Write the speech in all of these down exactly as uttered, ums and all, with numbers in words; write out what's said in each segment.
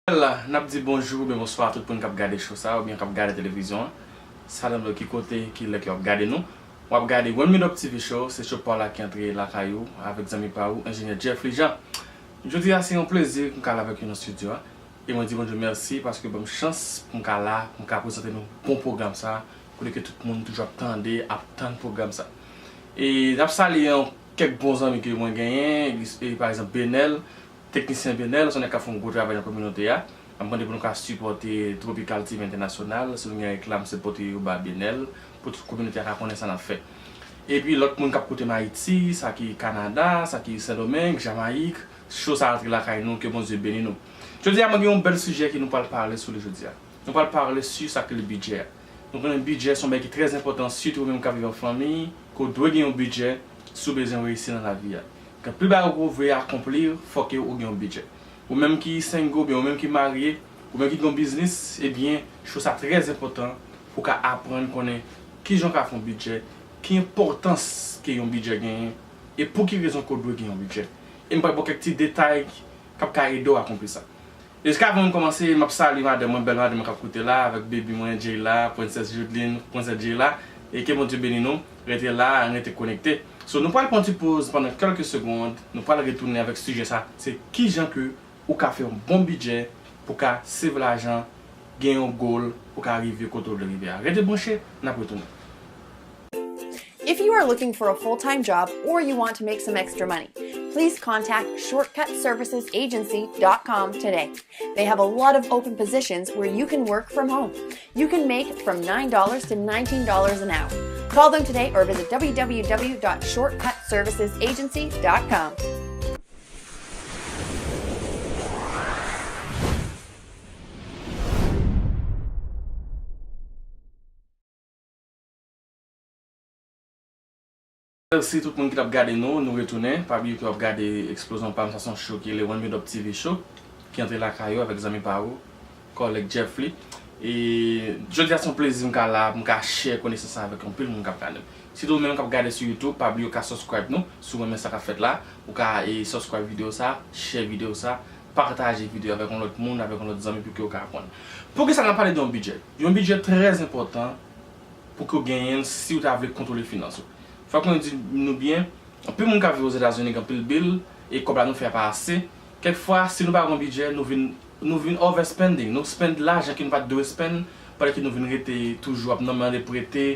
Well, n ap di bonjou oubyen bonswa a tout moun k ap gade show sa a oubyen k ap gade televizyon an. Sa depann de ki kote, ki lè ke w ap gade nou. W ap gade One Minute Up T V Show, se show pa w la ki antre lakay ou avèk zanmi pa ou, Enjenyè Jeffly Jean. Jodi a, se yon plezi pou m ka la avèk nou nan estidyo a. E mwen di Bondye mèsi paske ban m chans pou m ka la, pou m ka prezante nou bon pwogram sa a, kote ke tout moun toujou ap tande, ap tann pwogram sa a. E n ap salye yon kèk bon zanmi ke mwen genyen, e, pa egzanp, Benel, teknisyen Benel, se yon nèg k ap fè yon gwo travay nan kominote a. M ap mande pou nou ka sipòte Tropical T V International, si nou gen reklam, se pote yo ba Benel, pou tout kominote a ka konnen sa n ap fè. Epi lòt moun k ap koute m Ayiti, sa ki Kanada, sa ki Sendomeng, Jamayik, show sa antre lakay nou, ke Bondye beni nou. Jodi a, mwen gen yon bèl sijè ke nou pral pale sou li jodi a. Nou pral pale sou sa ki le bidjè a. Nou konnen bidjè se yon bagay ki trè enpòtan, sitou ou menm k ap viv an fanmi, ke w dwe gen yon bidjè si w bezwen reyisi nan lavi a. Gen anpil bagay ke w vle akonpli, fòk ke w gen yon bidjè. Ou menm ki single, oubyen ou menm ki marye, ou menm ki gen yon biznis, ebyen, show sa trè enpòtan pou w ka aprann konnen kijan w ka fè yon bidjè, ki enpòtans ke yon bidjè genyen, e pou ki rezon ke w dwe gen yon bidjè. E m pral ba w kèk ti detay k ap ka ede w akonpli sa. Jiska avan m kòmanse, m ap salye madanm mwen, bèl madanm mwen k ap koute la, avèk baby mwen, Jayla, Princess Judeline, Princess Jayla, e ke Bondye beni nou, rete la, rete konekte. So, nou pral pran ti poz pandan kèlke segond, nou pral retounen avèk sijè sa, se kijan ke ou ka fè yon bon bidjè pou ka save lajan, gen yon goal, pou ka rive kote w vle rive a. Rete branche, n ap retounen. If you are looking for a full time job or you want to make some extra money, please contact shortcut services agency dot com today. They have a lot of open positions where you can work from home. You can make from nine dollars to nineteen dollars an hour. Call them today or visit w w w dot shortcut services agency dot com. Mèsi tout moun ki t ap gade nou, nou retounen. Pa bliye ke w ap gade Eksplozyon Pam, sa se yon show ki rele One Minute Up T V Show, ki antre lakay ou avèk zanmi pa ou, kòlèg Jeffly. E jodi a se yon plezi m ka la, m ka share konesans sa avèk anpil moun k ap gade m. Sitou ou menm k ap gade sou YouTube, pa bliye w ka subscribe nou, si w renmen sa k ap fèt la, ou ka e subscribe videyo sa, share videyo sa, pataje videyo avèk yon lòt moun, avèk yon lòt zanmi pou ke w ka aprann. Poukisa n ap pale de yon bidjè? Yon bidjè trè enpòtan pou ke w genyen l si w ta vle kontwole finans ou. Fòk mwen di nou byen, anpil moun k ap viv Ozetazini gen anpil bil, e kòb la nou fè a pa ase. Kèk fwa, si nou pa gen yon bidjè, nou vin, nou vin overspending, nou spend lajan ke nou pa t dwe spend, pandan ke nou vin rete toujou ap nan mande prete,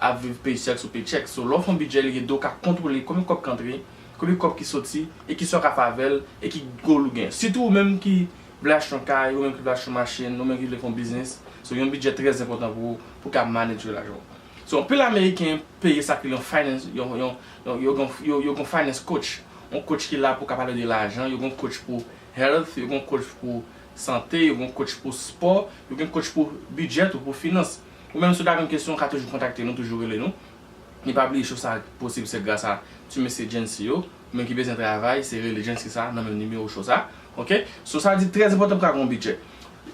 ap viv paycheck sou paycheck. So, lè w fè yon bidjè, li ede w ka kontwole konbyen kòb k antre, konbyen kòb ki soti, e kisa w ka fè avè l, e ki goal ou gen. Sitou ou menm ki vle achte yon kay, ou menm ki vle achte yon machin, ou menm ki vle fè yon biznis. So, yon bidjè trè enpòtan pou ou, pou w ka manage lajan w. So, anpil Ameriken peye sa ki rele yon finance, yon, yon, yon, yo gen, yo, yo gen finance coach. Yon coach ki la pou ka pale de lajan, yo gen coach pou health, yo gen coach pou sante, yo gen coach pou spò, yo gen coach pou bidjè tou, pou finans. Ou menm si w ta gen kesyon, ou ka toujou kontakte nou, toujou rele nou. E pa bliye show sa posib se gras a ti mesye Jency yo. Ou menm ki bezwen travay, se rele Jency sa nan menm nimewo show sa. Oke? So sa di trè enpòtan pou ka gen yon bidjè.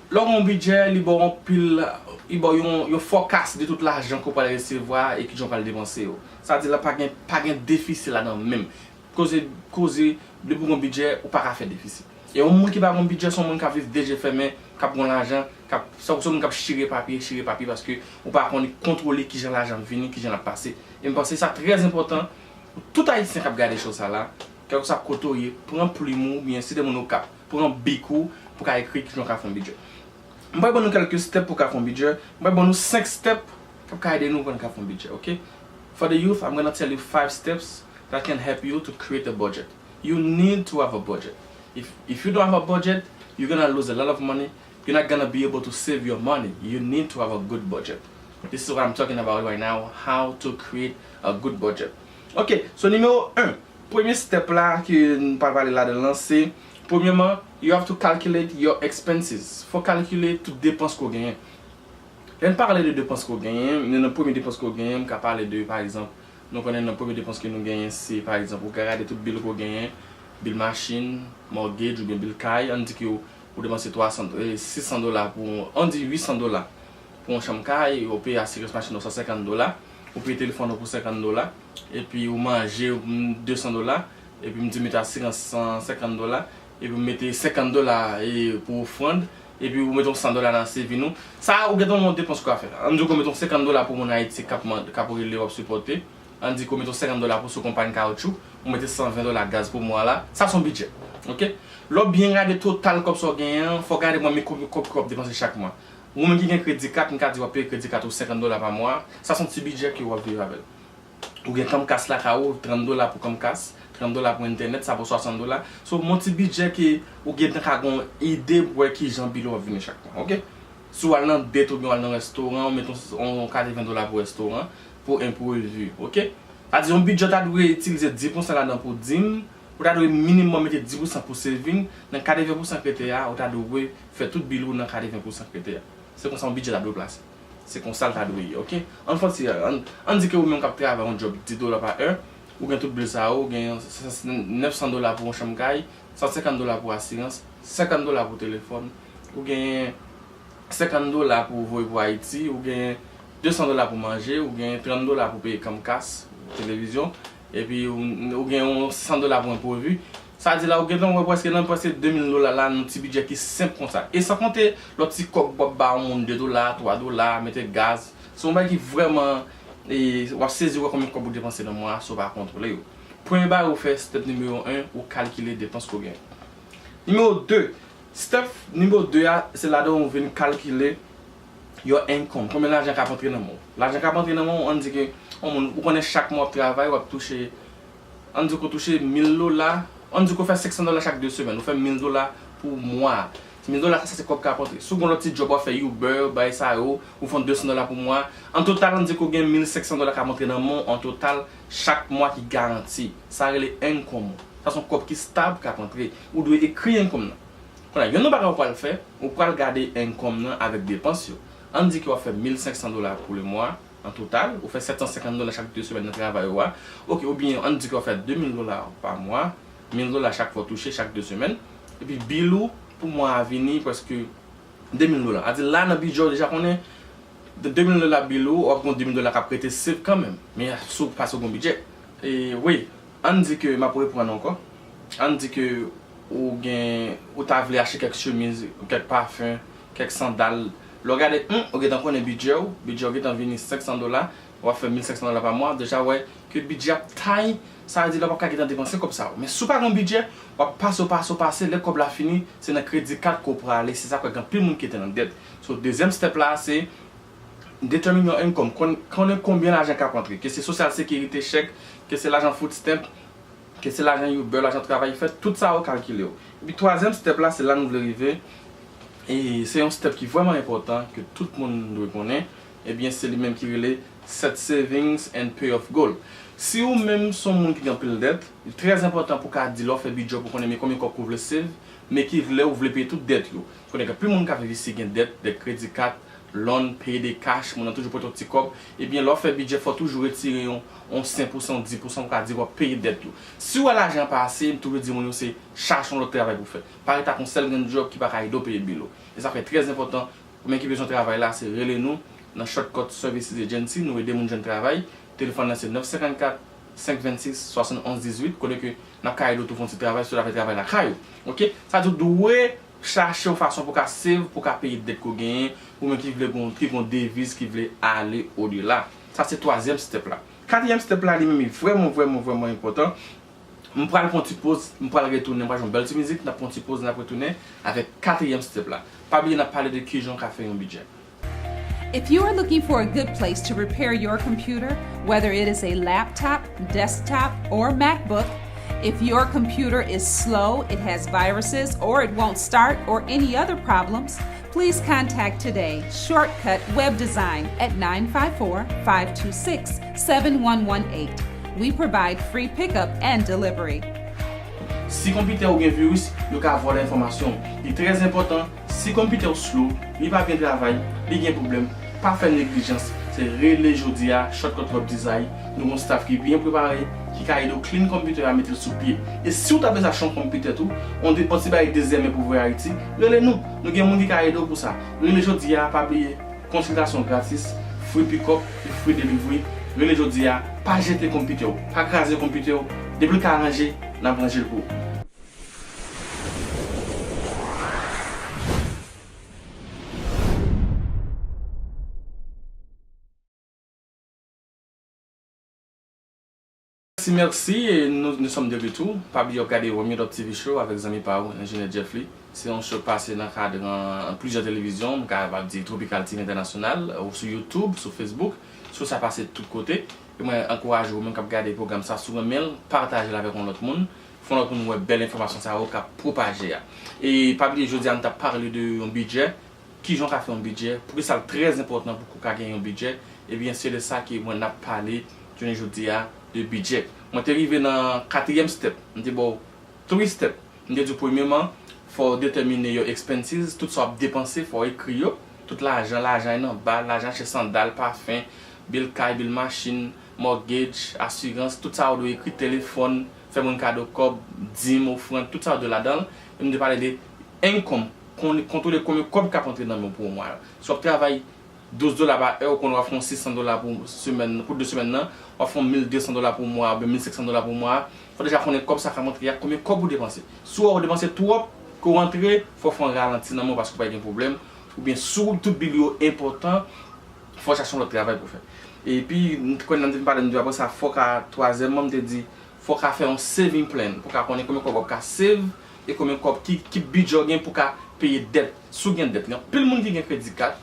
Lè w gen yon bidjè, li ba w yon pil, li ba w yon, yon forecast de tout lajan ke w pral resevwa e kijan w pral depanse yo. Sa di la pa gen, pa gen defisi ladan menm. Koze, koze, depi w gen yon bidjè, ou pa ka fè defisi. E yon moun ki pa gen yon bidjè, se yon moun k ap viv de je fèmen, k ap gen lajan, k ap, se, se yon moun k ap chire papye, chire papye, paske ou pa konn kontwole kijan lajan ap vini, kijan l ap pase. E m panse sa trè enpòtan pou tout Ayisyen k ap gade show sa la, kèlkeswa kote w ye, pran plim ou, oubyen si de moun ou k ap, pran bik ou, pou ka ekri kijan w ka fè yon bidjè. M pral ban nou kèlke step pou w ka fè yon bidjè. M pral ban nou senk step k ap ka ede nou pou n ka fè yon bidjè, oke? For the youth, I'm gonna tell you five steps that can help you to create a budget. You need to have a budget. If, if you don't have a budget, you're gonna lose a lot of money. You're not gonna be able to save your money. You need to have a good budget. This is what I'm talking about right now, how to create a good budget. Ok, so nimewo en, premye step la ke n pral pale ladan l lan, se, premyèman, you have to calculate your expenses. Fò w kalkile tout depans ke w genyen. Lè n pale de depans ke w genyen, youn nan premye depans ke w genyen, m ka pale de, pa egzanp, nou konnen nan premye depans ke nou genyen, se, pa egzanp, ou ka gade tout bil ke w genyen, bil machin, mortgage oubyen bil kay, ann di ke w, ou depanse twa san, eh, sis san dola pou, ann di uit san dola pou yon chanm kay, ou peye asirans machin ou san senkant dola, ou peye telefòn ou pou senkant dola, epi ou manje, mm, de san dola, epi m di mete asirans san senkant dola, epi m mete senkant dola, e, pou ofrann, epi ou mete yon san dola nan saving ou, sa ou gentan yon depans ou ka fè. Ann di w ke w mete yon senkant dola pou moun Ayiti k ap mande, k ap rele w ap sipòte. Ann di ke w mete yon senkant dola pou sou konpay kawoutchou, ou mete san ven dola gaz pou mwa la. Sa se yon bidjè. Oke? Lè w byen gade total kòb sa w genyen an, fò w gade mwen men konbyen kòb ke w ap depanse chak mwa. Ou menm ki gen kredi kat, m ka di w ap peye kredi kat ou senkant dola pa mwa. Sa se yon ti bidjè ke w ap viv avè l. Ou gen Comcast lakay ou, trant dola pou Comcast, trant dola pou entènèt, sa pou swasant dola. So, yon ti bidjè ke ou gentan ka gen yon ide pou wè kijan bil ou ap vini chak mwa, oke? Si w al nan date oubyen w al nan restoran, ou mete yon, yon katreven dola pou restoran, pou enprevi, oke? Sa di, yon bidjè w ta dwe itilize dis pousan ladan pou dim, ou ta dwe minimòm mete dis pousan pou saving, nan katreven pousan k rete a, ou ta dwe fè tout bil ou nan katreven pousan k rete a. Se konsa yon bidjè ta dwe plase. Se konsa l ta dwe ye, oke? Ann fè ti, ann, ann di ke ou menm k ap travay yon djòb dis dola pa è, ou gen tout bil sa yo, ou gen nèf san dola pou yon chanm kay, san senkant dola pou asirans, senkant dola pou telefòn, ou gen senkant dola pou voye pou Ayiti, ou gen de san dola pou manje, ou gen trant dola pou peye Comcast, televizyon, epi ou, ou gen yon san dola pou enprevi. Sa di la, ou gentan wè prèske nan prèske de mil dola la, nan ti bidjè ki senp konsa. E san konte lòt ti kòb w ap ba yon moun de dola, twa dola, mete gaz. Se yon bagay ki vrèman, e, w ap sezi wè konbyen kòb ou depanse nan mwa a, si w pa kontwole yo. Premye bagay ou fè, step nimewo en, ou kalkile depans ke w gen. Nimewo de, step nimewo de a, se ladan ou vin kalkile your income, konbyen lajan k ap antre nan men w. Lajan k ap antre nan men w, ann di ke yon moun, ou konnen chak mwa w ap travay, w ap touche, ann di ke w touche mil dola, ann di ke w fè senk san dola chak de semèn, ou fè mil dola pou mwa a. Mil dola sa, se kòb k ap antre. Si w gen lòt ti djòb w ap fè, Uber, bagay sa yo, ou fè yon de san dola pou mwa. An total, ann di ke w gen mil senk san dola k ap antre nan men w an total chak mwa ki garanti. Sa rele income ou. Sa se yon kòb ki stab k ap antre. Ou dwe ekri income nan. Kounye a, youn nan bagay ou pral fè, ou pral gade income nan avèk depans yo. Ann di ke w ap fè mil senk san dola pou le mwa, an total, ou fè sèt san senkant dola chak de semèn nan travay ou a. Oke, oubyen ann di ke w ap fè de mil dola pa mwa, mil dola chak fwa w touche, chak de semèn. Epi bil ou pou mwa a vini prèske de mil dola. A di la nan bidjè w deja konnen de, de mil dola bil ou, w ap gen de mil dola k ap rete save kanmenm. Men si w pase w gen yon bidjè. E wi, ann di ke, m ap reprann ankò. Ann di ke ou gen, ou ta vle achte kèk chemiz, kèk pafen, kèk sandal. Lè w gade, hmm, ou gentan konnen bidjè w, bidjè w gentan vini senk san dola, w ap fè mil senk san dola pa mwa, deja w wè ke bidjè ap tay, sa vle di lè w p ap ka gentan depanse kòb sa yo. Men si w pa gen yon bidjè, w ap pase, w pase, w pase, lè kòb la fini, se nan kredi kat ke w prale, se sa k fè gen anpil moun ki rete nan dèt. So, dezyèm step la, se determine your income, kon-, konnen konbyen lajan k ap antre, ke se sosyal sekirite, chèk, ke se lajan food stamp, ke se lajan Uber, lajan travay, fè tout sa yo kalkile yo. Epi twazyèm step la, se la nou vle rive. E se yon step ki vrèman enpòtan, ke tout moun dwe konnen. Ebyen, se li menm ki rele set savings and pay off goal. Si ou menm se yon moun ki gen anpil dèt, li trè enpòtan pou w ka di lè w fè bidjè w pou konnen men konbyen kòb ke w vle save, men ki lè ou vle peye tout dèt yo. Konnen gen anpil moun k ap viv isi gen dèt, dèt kredi kat, loan, peye de cash, moun nan toujou pote yon ti kòb. Ebyen, lè w fè bidjè, fò w toujou retire yon, yon senk pousan, yon dis pousan pou w ka di w ap peye dèt yo. Si w wè lajan an pa ase, m toujou di moun yo se chache yon lòt travay pou w fè. Pa ret ak yon sèl grenn djòb ki pa ka ede w peye bil ou. E sa fè trè enpòtan, ou menm ki bezwen travay la, se rele nou nan Shortcut Services Agency, nou ede moun jwenn travay. Telefòn nan se nèf senkannkat, senk vennsis, swasann onz dizuit, kote ke n ap ka ede w twouve yon ti travay si w ta vle travay lakay ou. Oke? Sa di w dwe chache yon fason pou w ka save, pou w ka peye dèt ke w genyen, ou menm ki vle gon, ki gon deviz, ki vle ale odela. Sa se twazyèm step la. Katriyèm step la, li menm, li vrèman, vrèman, vrèman enpòtan. M pral pran ti poz, m pral retounen, m pral jwenn bèl ti mizik, n ap pran ti poz, n ap retounen avèk katriyèm step la. Pa bliye, n ap pale de kijan w ka fè yon bidjè. If you are looking for a good place to repair your computer, whether it is a laptop, desktop, or MacBook, if your computer is slow, it has viruses, or it won't start, or any other problems, please contact Today Shortcut Web Design at nine five four, five two six, seven one one eight. We provide free pickup and delivery. Si konpitè ou gen viris, yo ka vòlè enfòmasyon w. Li trè enpòtan, si konpitè w slow, li pa byen travay, li gen pwoblèm, pa fè neglijans, se rele jodi a, Shortcut Web Design, nou gon staff ki byen prepare, ki ka ede w clean konpitè a, mete l sou pye. E si w ta bezwen achte yon konpitè tou, yon de, yon ti bagay dezyèm men pou voye Ayiti, rele nou, nou gen moun ki ka ede w pou sa. Rele jodi a, pa bliye, konsiltasyon gratis, free pick up, free delivery. Rele jodi a, pa jete konpitè w, pa kraze konpitè w, depi l ka ranje, n ap ranje l pou ou. Mèsi, mèsi, e nou, nous sommes de retour. Pa bliye w ap gade One Minute Up T V Show avèk zanmi pa ou, Enjenyè Jeff Lee. Se yon show k pase nan kadran plizyè televizyon, m kapab di Tropical T V International, ou sou YouTube, sou Facebook. Show sa pase tout kote. E mwen ankouraje ou menm k ap gade pwogram sa, si w renmen l, pataje l avèk yon lòt moun. Fè yon lòt moun wè bèl enfòmasyon sa yo k ap pwopaje a. E pa bliye, jodi a, nou t ap pale de yon bidjè. Kijan w ka fè yon bidjè? Poukisa l trè enpòtan pou w ka gen yon bidjè? Ebyen, se de sa ke mwen n ap pale jounen jodi a, de bidjè. Mwen te rive nan katriyèm step. M te ba w three step. M te di w, premyèman, fò w detèmine your expenses, tout sa w ap depanse, fò w ekri yo. Tout lajan, lajan nan ba, lajan achte sandal, pafen, bil kay, bil machin, mortgage, asirans, tout sa w dwe ekri, telefòn, fè moun kado kòb, dim, ofrann, tout sa w dwe ladan l. E m te pale de income, kon-, kontwole konbyen kòb k ap antre nan men w pou mwa yo. Si w ap travay douz dola pa è, ou konnen w ap fè yon sis san dola pou semèn, pou de semèn nan, w ap fè yon mil de san dola pou mwa, oubyen mil senk san dola pou mwa, fò w deja konnen kòb sa k ap antre a, konbyen kòb ou depanse. Si w wè w depanse twòp, ke w antre, fò w fè yon ralanti nan men w paske w pa gen pwoblèm, oubyen si w tout bil yo enpòtan, fò w chache yon lòt travay pou w fè. Epi, m t-, konnen m te vin pale nou de apre sa, fò w ka, twazyèmman, m te di, fò w ka fè yon saving plan, pou w ka konnen konbyen kòb w ap ka save, e konbyen kòb ki, ki bidjè w gen pou w ka peye dèt. Si w gen dèt, gen anpil moun ki gen kredi kat,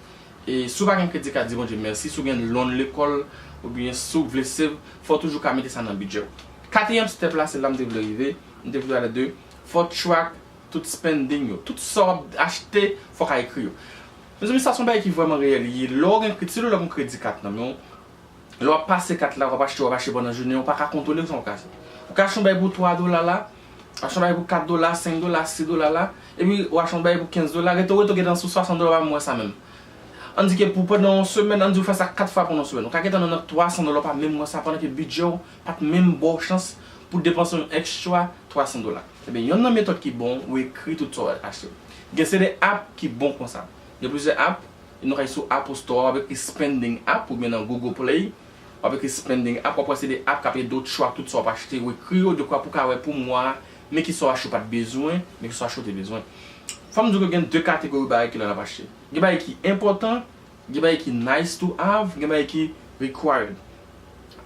e si w pa gen kredi kat, di Bondye mèsi. Si w gen loan lekòl, oubyen si w vle save, fò w toujou ka mete sa nan bidjè w. Katriyèm step la, se la m te vle rive. M te vle pale de, fò w track tout spending yo. Tout sa w ap achte, fò w ka ekri yo. Mezanmi, sa se yon bagay ki vrèman reyèl li ye. Lè w gen kredi, si lè w gen kredi kat nan men w, lè w ap pase kat la, w ap achte, w ap achte pandan jounen, w pa ka kontwole sa w ka fè. Ou ka achte yon bagay pou twa dola la, achte yon bagay pou kat dola, senk dola, sis dola la, epi w achte yon bagay pou kenz dola, rete w rete w gentan sou swasant dola, w pa menm wè sa menm. Ann di ke pou pandan yon semèn, ann di w fè sa kat fwa pandan yon semèn. Ou ka gentan nan, nan twa san dola, w pa menm wè sa, pandan ke bidjè w pa t menm ba w chans pou depanse yon extra twa san dola. Ebyen, yonn nan metòd ki bon, ou ekri tout sa w achte. Gen se de app ki bon konsa. Gen plizyè app, nou ka sou Apple Store, w ap ekri spending app, oubyen nan Google Play, w ap ekri spending app, w ap wè se de app k ap ede w track tout sa w ap achte, ou ekri yo, dekwa pou w ka wè pou mwa a, men ki sa w achte w pa t bezwen, men ki sa w achte w te bezwen. Fò m di w ke gen de kategori bagay ki la n ap achte. Gen bagay ki enpòtan, gen bagay ki nice to have, gen bagay ki required.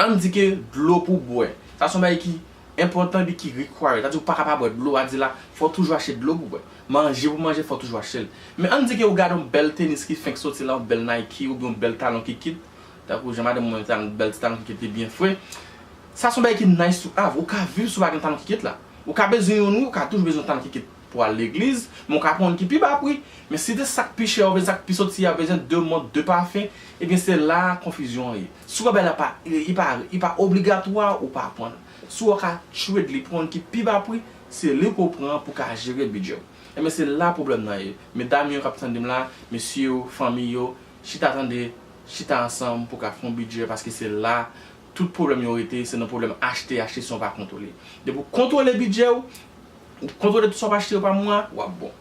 Ann di ke dlo pou bwè. Sa se yon bagay ki enpòtan epi ki required. Sa di ou pa ka pa bwè dlo, a di la, fò w toujou achte dlo pou bwè. Manje pou manje, fò w toujou achte l. Men ann di ke ou gade yon bèl tenis ki fenk soti la, yon bèl Nike, oubyen yon bèl talon kikit, tankou jan madanm mwen, talon, bèl ti talon kikit li byen fre. Sa se yon bagay ki nice to have. Ou ka viv si w pa gen talon kikit la. Ou ka bezwen youn wi, ou ka toujou bezwen talon kikit pou al legliz, men ou ka pran youn ki pi ba pri. Men si te sa k pi chè, ou bezwen sa k pi soti a, ou bezwen de mont, de pafen, ebyen se la konfizyon an ye. Si w wè bagay la pa, li pa, li pa obligatwa, ou pa pran l. Si w wè w ka trade li, pran youn ki pi ba pri, se li ke w pran pou ka jere bidjè w. Ebyen se la pwoblèm nan ye. Medam yo k ap tande m la, mesye yo, fanmi yo, chita tande, chita ansanm pou ka fè yon bidjè, paske se la tout pwoblèm yo rete, se nan pwoblèm achte, achte san w pa kontwole. Depi w kontwole bidjè w, ou kontwole tout sa w ap achte yo pa mwa, w ap bon.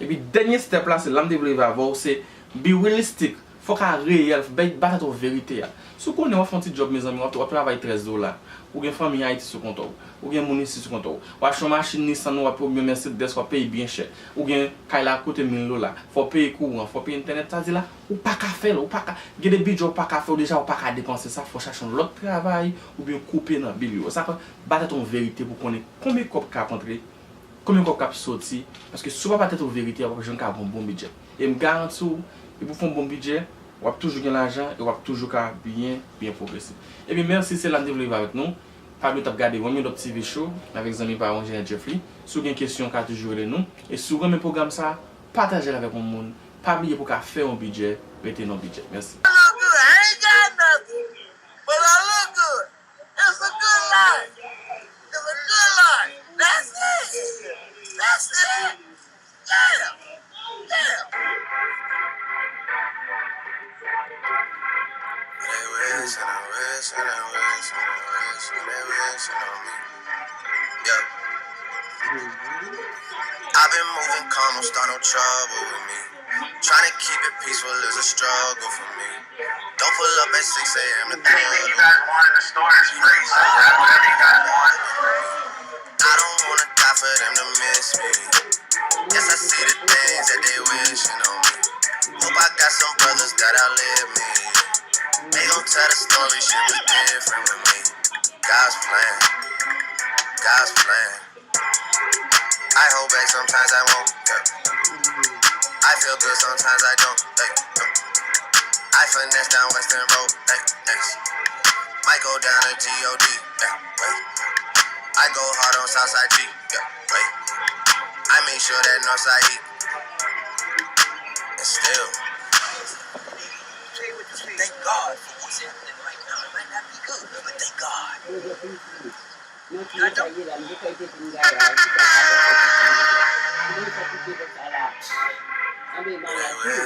Epi dènye step la, se la m te vle rive avè w, se be realistic. Fò w ka reyèl, bay, ba tèt ou verite a. Si w konnen w ap fè yon ti djòb, mezanmi, w ap, w ap travay trèz dola. Ou gen fanmi Ayiti sou kont ou. Ou gen moun isi sou kont ou. W achte yon machin Nissan ou ap, oubyen Mercedes, w ap peye byen chè. Ou gen kay la koute mil dola. Fò w peye kouran, fò w peye entènèt, sa di la, ou pa ka fè l, ou pa ka, gen de bidjè ou pa ka fè, ou deja ou pa ka depanse sa, fò w chache yon lòt travay, oubyen koupe nan bil yo. Sa fè, ba tèt ou yon verite pou konnen konbyen kòb k ap antre, konbyen kòb k ap soti, paske si w pa ba tèt ou verite a, w ap janm ka gen yon bon bidjè. E m garanti w, depi w fè yon bon bidjè, w ap toujou gen lajan e w ap toujou ka byen, byen pwogrese. Ebyen, mèsi, se la m te vle rive avèk nou. Pa bliye w t ap gade One Minute Up T V Show avèk zanmi pa w, Enjenyè Jeff Lee. Si w gen kesyon, w ka toujou rele nou. E si w renmen pwogram sa, pataje l avèk yon moun. Pa bliye pou w ka fè yon bidjè, rete nan bidjè. Mèsi. I look good. I ain't got nothing, but I look good. It's a good life. It's a good life. That's it. That's it. Yeah. Yeah. They wish and they wish and they wish and they wish and they wish on me. Yeah. I've been moving calm, don't start no trouble with me. Trying to keep it peaceful is a struggle for me. Don't pull up at six a.m. to thug with me. I don't wanna die for them to miss me. Yes, I see the things that they wishing on me. Hope I got some brothers that outlive me. They gon' tell the story, shit was different with me. God's plan. God's plan. I hold back sometimes I won't. Yeah. I feel good sometimes I don't. Hey, yeah. I finesse down Western Road. Hey, next. Might go down to G O D. Yeah, wait. I go hard on Southside G. Yeah, wait. I make sure that Northside eat. And still. Thank God for what's happening right now. It might not be good, but thank God. Mwen ki sa ye la, m te fè te vin gaya, m te fè sa la. Mwen fè kite pou sa la. Anbe maladi.